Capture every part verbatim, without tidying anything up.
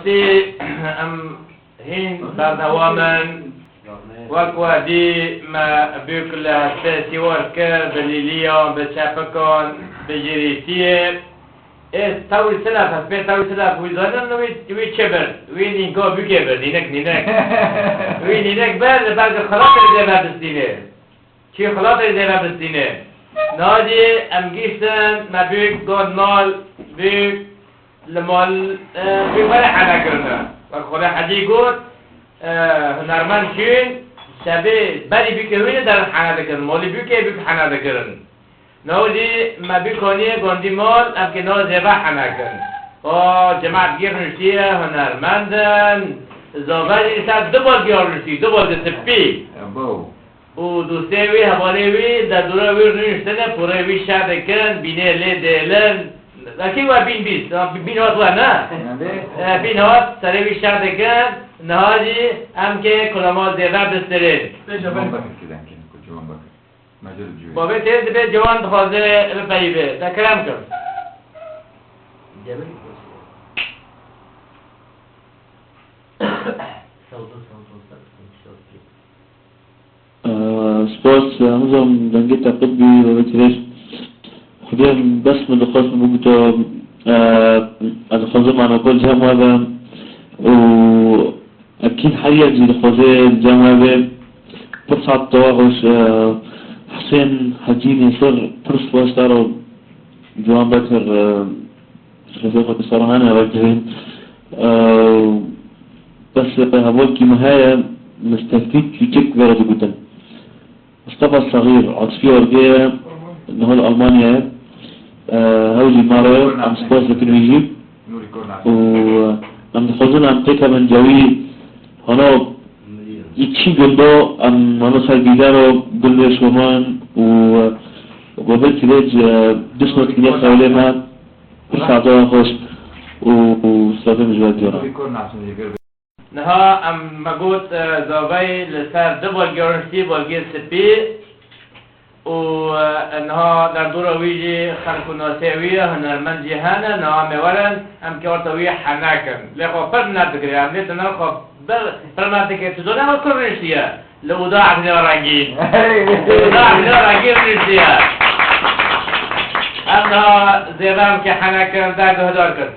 Em hîn berdewam in. Wek we dî me bûk li hespê sîwar kir, bi lîliyan, bi çepikan, bi jîrîtiyê. Ê tewrî silef, hespê tewrî silef, wî zanin wî, wî çi bir? Wî nînka bûkê bir, nînek, nînek. Wî nînek bir, li ber ku xilatê zêde bistîne. Çi xilatê zêde bistîne. Niha jî em gihîştin, me bûk got mal, bûk li mal, e, bûk were hene kirine. Wek Xwedê Hecî got, e, hunermend çûn, şevê berî bûkê wî ne derin hene dikirin, malî bûkê bûk hene dikirin. Niha jî me bûk anî gandî mal, em kê niha zêde hene kirin. O, cemaet gî rûniştiye, hunermend in, zave jî ser du balgê rûniştî, du balgê spî. Ebo. Û dostê wî, hevalê wî, derdora wî rûniştine, porê wî şer dikin, bînê lê dêlin. Belkî we bîn bîst, ha, bîn hat we ne? Nabê? E, bîn hat, serê wî şer dikin, niha jî em kê kulama zêde bistirên. Ciwan Bekir kidenkî, ku Ciwan Bekir. Mecid Cûyê. Babê tê dibê ciwan dixwaze bipeyivê. Te kerem kim. Demir mi koşuyor? Sewdo, sewdo, sewdo, sewdo. Ee, spas, e, hemzam dengê te qut bî, Babê Tirêj. Xwedê bes min dixwest min biguto, e, ez dixwazim anokol cem we be û ekîd her yek jî dixwaze cem we be. Pir saet dewa xweş, e, Husên Hecî Nêsir, pir spas te re. Ciwan Bekir, e, Şefê xwe dîsa re hene, wek cihên, e, bes, e, hevalkî me heye, min stefkî çûçik vere digutin. Mustafa Saxîr, Atifî Orgê ye, niha li Almanyayê ye. E, hew jî me re, em spas dikin wî jî. Û, e, em dixwazin em têkevin cewî, hana, î çî gundo, em, hana ser bîdaro, gundê Şoman û, e, Babê Tirêj, e, dişmet kiriye xewlê me. Pir saeta xweş û, û silavê min ji we diyara. Niha em me got, e, zavayê li ser du balgê rûniştî, balgê spî û, e, niha derdora wî jî xelk û nasê wî ye, hunermend jî hene, niha em ê werin, em kê orta wî hene kin. Lê xwe pir minet dikirê, em lê tune xwe pir, pir minet dikirê. Tu zanî ew kur rûniştiye? Li oda Evlîya Rengîn. Li oda Evlîya Rengîn rûniştiye. Em niha zêde em kê hene kin, te guhdar kir.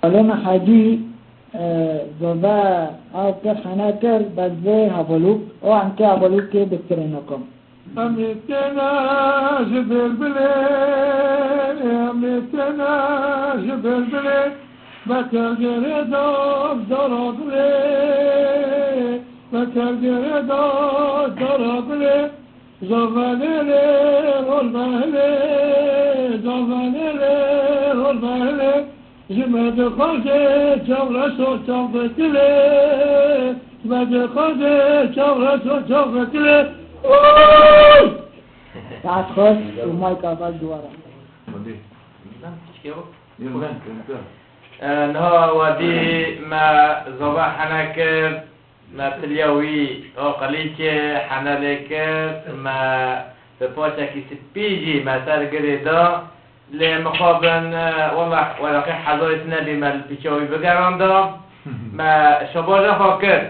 Xalê me Hecî, e, zove ew kir hene kir, bes vê hevalûk, o em kê hevalûkê bi kirê nikim. Em ê têne ji bêrbilê, em ê têne ji bêrbilê, beter gerê dam dara dilê, beter gerê dam dara dilê. Zavenê lê, rol behilê, zavenê lê, rol behilê, ji me dixwaze çav reso çav vekilê, ji me dixwaze çav reso çav vekilê. Oy! Saet xweş û mayka xweş dubare. Hadi. Bilmem, hiç yok. Yok, ben, yok, yok. Ee, niha wadî me zava hene kir. Me piliya wî aqilî çi hene lê kir, me bi paçekî spî jî me ser girê da. Lê mixabin, e, wela weraqê hezarî tine bî me li pîça wî bigeranda. Me şabaja xwe kir.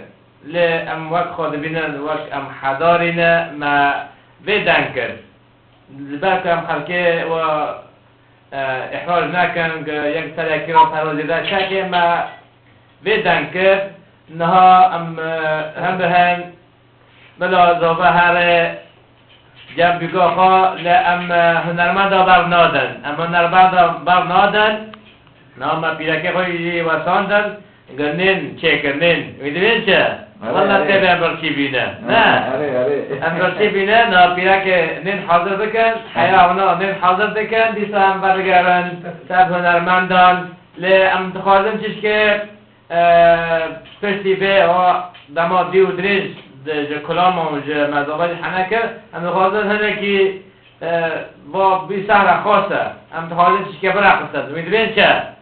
Lê em wek xwe dibînin, wek em hedarî ne, me vê deng kir. Ji ber ku em xelkê we, e, îhrac nekin, ku yek serekî re pera zêde çekê me vê deng kir. Niha em, e, hin bi hin bila zave here cem bîga xwe, lê em, e, hunermenda ber nadin. Em hunermenda ber nadin. Niha me pîrekê xwe jî wesandin. Ger nên çêkir, nên. Wî divên çi? Erê, Walla erê. Tê em birçî bîne. Ha, Ne? Erê, erê. Em birçî bîne, na pîreke nên hazir dikin, heya huna nên hazir dikin, dîsa em vedigerin, ser hunermendan. Lê em dixwazin çişkê, e, piştî vê, o dema dî û dirêj di, ji kulama û ji mezaba jî hene kir, em dixwazin hinekî, e, va bî sehra xas e. Em dixwazin çişkê bireqisin. Wî divên çi?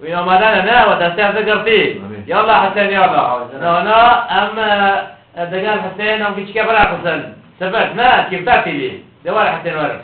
Wî amade ne, ne, we destê ez girtî. Amin. Yallah Husên, yallah. Amin. Na, na, em, e, digel Husên, em kiçike bira Husên. Sibet, ne, kîvta tîlî. De were Husên, were.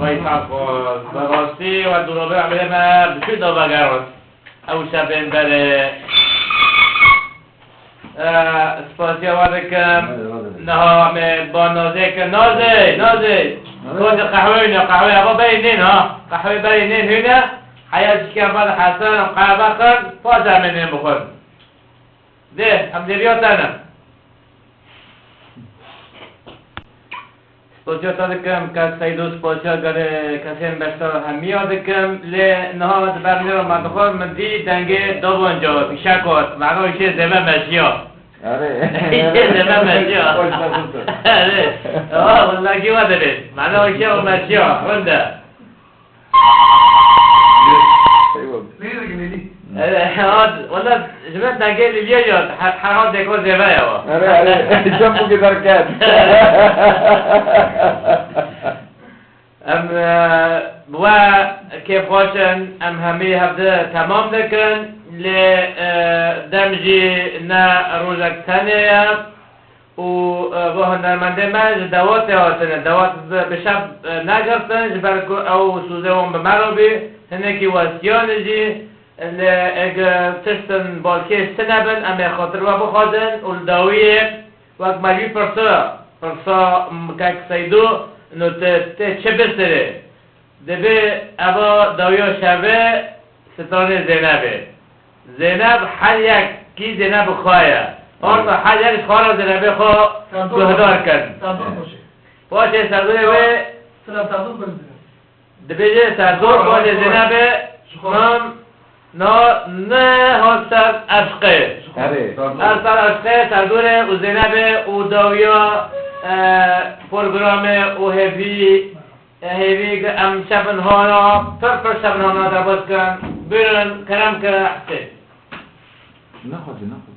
Vay sağ ol. Bi rastî we dolabê Emrê me bi çi da vegerand? Ew şevên berê. E, spasiya we dikim. Niha me ba Nazê kir. Nazê, Nazê. Nazê. Xwedê qehweyê ne, qehweyê eva berê nên ha. Qehweyê berê nên hûne. Heya jî ke eva de Hesen, qehwe xin, paş em ê nên bixwin. Dê, em dêriya te ne. Spasiya te dikim, kak Seydo, spasiya gelê kesên beşdar hemiya dikim, lê niha di ber nêra me dixwar, min dî dengê davanca fîşek hat, mena îşê zêve meşiya. Erê. Îşê zêve meşiya. Hoş nasılsın? Erê. Ha, wallahî wa dibê. Mena îşê o meşiya, rind e. Eyvallah. Ne gerek neydi? Evet, evet. Valla ji ber dengê Lîlya ya, her, her hal deko zêve ya wa. Erê, erê. Çem bu kadar ket. Em, e, bi we kêfxweş in, em hemî hevdi temam dikin, lê, e, dem jî ne rojek tenê ye. Û, e, bo hunermendê me ji dewatê hatine. Dewat bi, bi şev, e, negirtin, ji ber ku ew sûzê wan bi me re bî. Hinekî westiyanê jî, e, lê eg tiştin balkêş tine bin, em ê xatir we bixwazin û li dawiyê wek me jî pirsa, pirsa, m, kek Seydo, no te, te çi bistirê? Dibê eva dawiya şevê stranê Zeynebê. Zeyneb her yek kî Zeyneb xwe ye. Arta her yek ji xwe re Zeynebê xwe Serdor guhdar kin. Serdor Paşê. Paşê Serdorê wê Sila Serdor Paşê. Dibêje Serdor Paşê Zeynebê mam na ne hat ser eşqê. Erê. Her ser eşqê Serdorê û Zeynebê û dawiya, e, programê û hêvî E, hêvî em şevin hana, pir pir şevin hana derbas kin. Buyurun, kerem ke Husên. Nexwazî, nexwazî.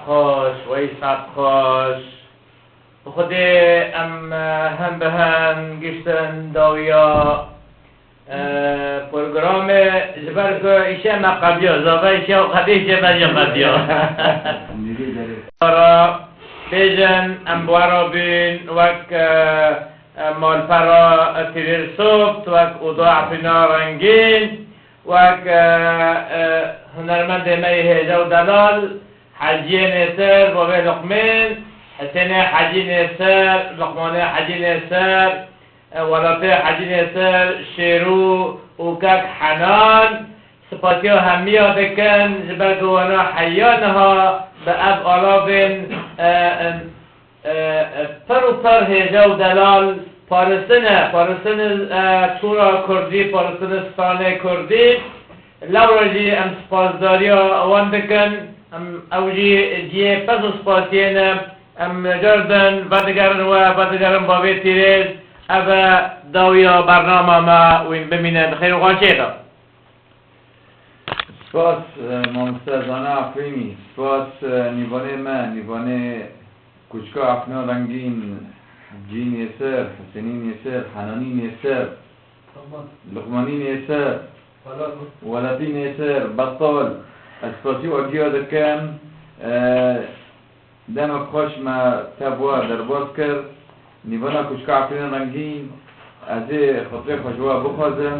Xweş, wey saet xweş. Bi Xwedê em, e, hin bi hin giştin dawiya, e, programê, ji ber ku îşe me qediya, zave îşe û qedê îşe me jî qediya. Ara bêjin, em bi we re bûn wek, e, e, malpera Tîrêr Soft, wek Oda Efrîna Rengîn, wek, e, e, hunermendê me yê hêja û delal, Heciyê Nêser, Bavê Luqmên, Hisênê Hecî Nêser, Luqmanê Hecî Nêser, e, Welatê Hecî Nêser, Şêrû û kek Henan, spasiya hemiya dikin, ji ber ku wana heya niha bi ev alavên, e, e, e, e, pir û pir hêja û delal paristine, paristine, e, tora kurdî, paristine stranê kurdî. Lewra jî em spasdariya wan dikin. Em, ew jî cihê pez û spasiyê ne. Em cardin vedigerin we, vedigerin bavê Tîrêz. Ev e dawiya bernama me, wîn bimîne di xêr û xweşiyê de. Spas, e, mamoste Zana Efrînî. Spas, e, nîvanê me, nîvanê Kuçka Efrîna Rengîn, Cî Nêser, Hisênî Nêser, Henanî Nêser, Luqmanî Nêser, Welatî Nêser, Betal. Ez spasî we giya dikim. E, Demek xweş me te bi we derbas kir. Nîvana Kuçka Efrîna Rengîn, ez ê xatirê xwe ji we bixwazim.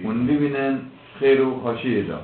Hûn bimînin xêr û xweşiyê de.